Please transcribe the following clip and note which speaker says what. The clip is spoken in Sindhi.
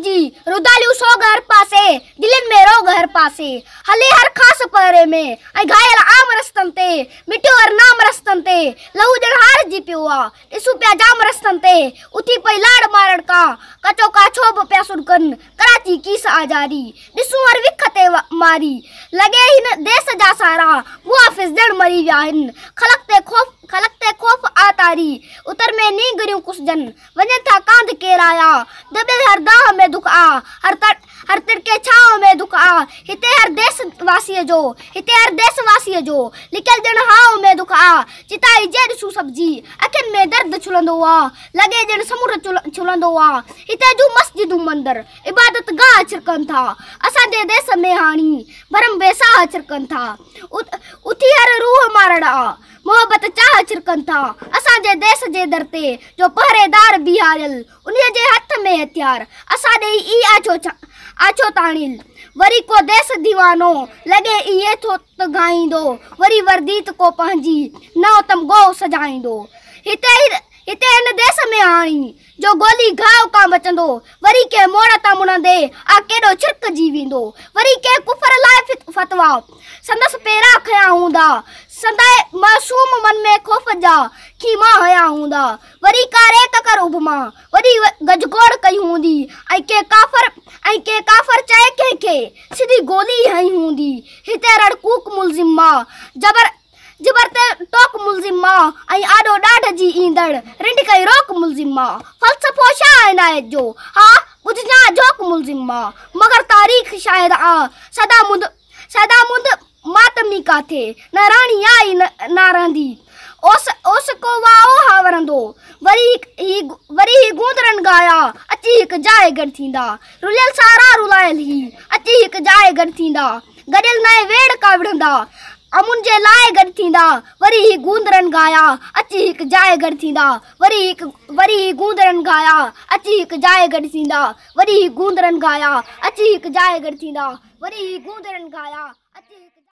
Speaker 1: جي، روداليون سوڳ هر پاسي، دلين ۾ روڳ هر پاسي. هلي هر خاص پهري ۾، ۽ گهايل عام رستن تي، مٽيو هر نام رستن تي، لهو ڄڻ هارجي پيو آ، ڏسون پيا جام رستن تي، اٿي پئي لاڙ مارڻ ڪان، ڪچو ڪاڇو به پيا سڏڪن، ڪراچي ڪيس آ جاري، ڏسون هر وک تي ماري، لڳي هن ديس جا سارا، محافظ ڄڻ مري ويا هن، خلق تي خوف خلق تي خوف آ طاري، اتر ۾ نينگريون ڪسجن، وڃن ٿا ڪانڌ ڪيرايا، دٻيل هر دانهن ۾ دک آ، هر هر تڙڪي ڇانو ۾ دک آ، هتي هر ديس واسيء جو، هتي هر ديس واسيء جو، لڪيل ڄڻ هانء ۾ دک آ، چتائي جي ڏسون سڀ جي، اکين ۾ درد ڇلندو آ، لڳي ڄڻ سمنڊ ڇلندو آ، هتي جون مسجدون مندر، عبادت گاهه ڇرڪن ٿا، اسان جي ديس ۾ هاڻي، ڀرم ويساهه ڇرڪن ٿا، اٿي هر روح مارڻ آ. محبت چاهه ڇرڪن ٿا. اسان جي ديس جي در تي جو پهريدار بيهاريل، انهيء جي هٿ ۾ هٿيار، اسان ڏي ئي آڇو تاڻيل. وري ڪو ديس ديوانو لڳي ائين ٿو ته ڳائيندو، وري ورديت ڪو پنهنجي نئون تمغو سجائيندو. هتي هن ديس ۾ هاڻي جو گولي گهاء کان بچندو، وري ڪنهن موڙ تان مڙندي آ ڪيڏو ڇرڪجي ويندو، وري ڪنهن ڪفر لاء فتويٰ سندس پيرا کنيا هوندا، سندء معصوم من ۾ خوف جا خيما هنيا هوندا، وري ڪاري ڪڪر اڀ مان وڏي گجگوڙ ڪئي هوندي ۽ ڪنهن ڪافر چئي ڪنهن کي سڌي گولي هنئي هوندي، هتي رڙ ڪوڪ ملزم مان جبر جبر تي ٽوڪ ملزم مان ۽ آڏو ڏاڍ جي ايندڙ رنڊڪ ۽ روڪ ملزم مان فلسفو شاهه عنايت جو ها ٻڌجان جوڪ ملزم مان مگر تاريخ شاهد آ سدا مند سدا مند ماتمي ڪاٿي نه راڻي آئي نه رهندي اوس اوس ڪو واء ها ورندو وري هي وري هي گوندرن ڳايا اچي هڪ جاء گڏ ٿيندا رليل سارا رلايل هي اچي هڪ جاء گڏ ٿيندا گڏيل نئين ويڙهه ڪا وڙهندا، امن جي لاء گڏ ٿيندا، وري هي گوندرن ڳايا، اچي هڪ جاء گڏ ٿيندا، وري هڪ وري هي گوندرن ڳايا، اچي هڪ جاء گڏ ٿيندا، وري هي گوندرن ڳايا، اچي هڪ جاء گڏ ٿيندا، وري هي گوندرن ڳايا، اچي هڪ.